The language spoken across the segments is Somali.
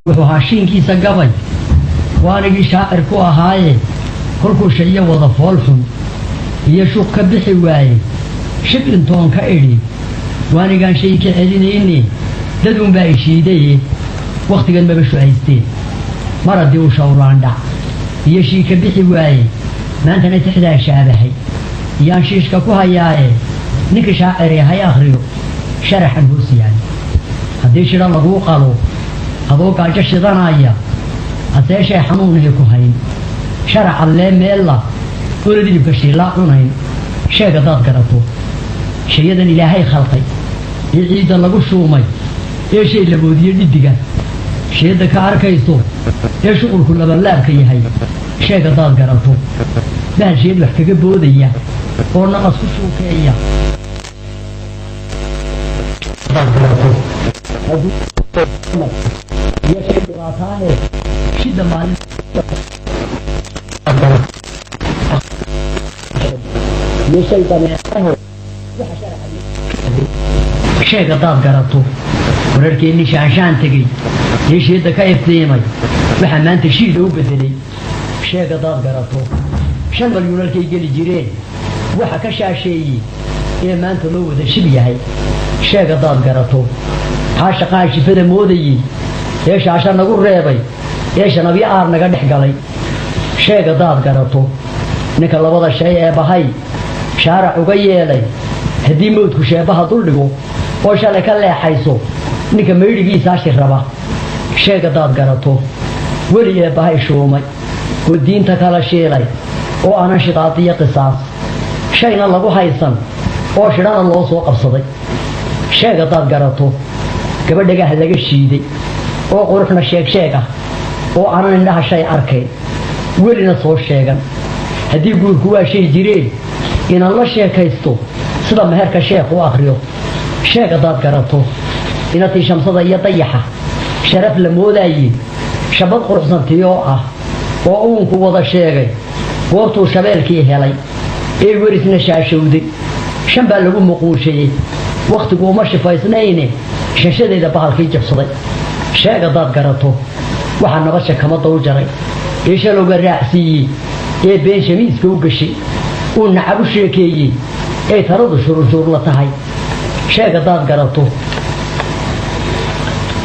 Wuxuu ahaa shiinkiisa gabay, waanigii shaacir ku ahaaye. Kolkuu shayo wada foolxun iyo shuuq ka bixi waaye, shib intoon ka idhi, waanigaan shay ka celinayne, daduunbaa ishiidaye. Wakhtigan maba shucaysteen mar haddii uu shawraandhac iyo shii ka bixi waaye. Maantana tixdaa shaabahay iyaan shiishka ku hayaaye, ninka shaaciri hay akhriyo sharaxan hoos yahay. Haddii shidho laguu qalo adoo gaajo shidanaya, haseeshee xanuunihii ku hayn, sharac allee meella oona dilibka shiilaa cunayn, sheeg haddaad garato. Shayadan Ilaahay khalqay ee ciidda lagu shuumay ee shay laboodiye dhidiga shayadda ka arkayso ee shuqulku labanlaabka yahay, sheeg haddaad garato. Bahal sheed wax kaga boodaya oo naqas ku shuukeeya haddaad garato, iyo shay dhibaataahe shida maalin iyo shay dameeraho, sheeg haddaad garato. Wararkeennii shaanshaan tegey ee sheedda ka iftiimay waxaa maanta shiida u bedelay, sheeg haddaad garato. 5 malyuun halkay geli jireen waxa ka shaasheeyey ee maanta loo wada shib yahay, sheeg haddaad garato. Caashaqaa shifada moodayey ee shaasha nagu reebay ee shanabyo aar naga dhex galay, sheeg haddaad garato. Ninka labada shay ee bahay shaarac uga yeelay, haddii mawdku sheebaha duldhigo oo shalay ka leexayso, ninka maydhigiisaa shirraba, sheeg haddaad garato. Weli ee bahay shuumay oo diinta kala shiilay oo aanan shidaadiyo qisaas shayna lagu haysan oo shidhana loo soo qabsaday, sheeg haddaad garato. Gabadhagaha laga shiiday oo quruxna sheeg sheeg ah oo aanan indhaha shay arkayn welina soo sheegan, haddii guurku waa shay jireen inaan la sheekaysto sida meherka sheekh u akhriyo, sheeg haddaad garato. Inatii shamsada iyo dayaxa sharaf la moodaayey, shabad quruxsantiyoo ah oo uunku wada sheegay, goortuu shabeelkii helay ee werisna shaashowday, shan baa lagu muquushayey, wakhtigu uma shifaysnayne shanshadeeda bahalkii jabsaday, sheeg haddaad garato. Waxaa nabasha kama daw jaray ee shalowga raacsiiyey ee been shamiiska u gashay uu nacab u sheekeeyey ee taladu shururshuur la tahay, sheeg haddaad garato.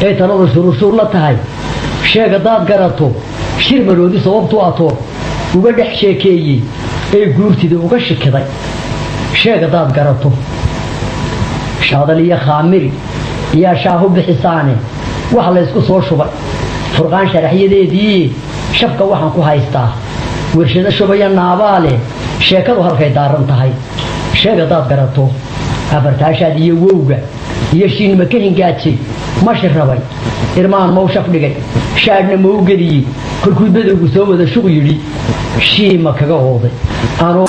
Ee taladu shururshuur la tahay, sheeg haddaad garato. Shir maroodi sababtuu atoor uga dhex sheekeeyey ee guurtida uga shikiday, sheeg haddaad garato. Shaadal iyo khaamiri iyo shaahu bixisaane waxa la isku soo shubay furqaan sharaxyadeedii, shafka waxaan ku haystaa warshado shubaya naabaale, sheekadu halkay daaran tahay, sheeg haddaad garato. Afartaashaad iyo wowga iyo shiinma ka hingaajay, mashi rabay irmaan mau shaf dhigay, shaadhna mau geliyey, kolkuu badowgu soo wada shuq yidhi, shiima kaga ooday anoo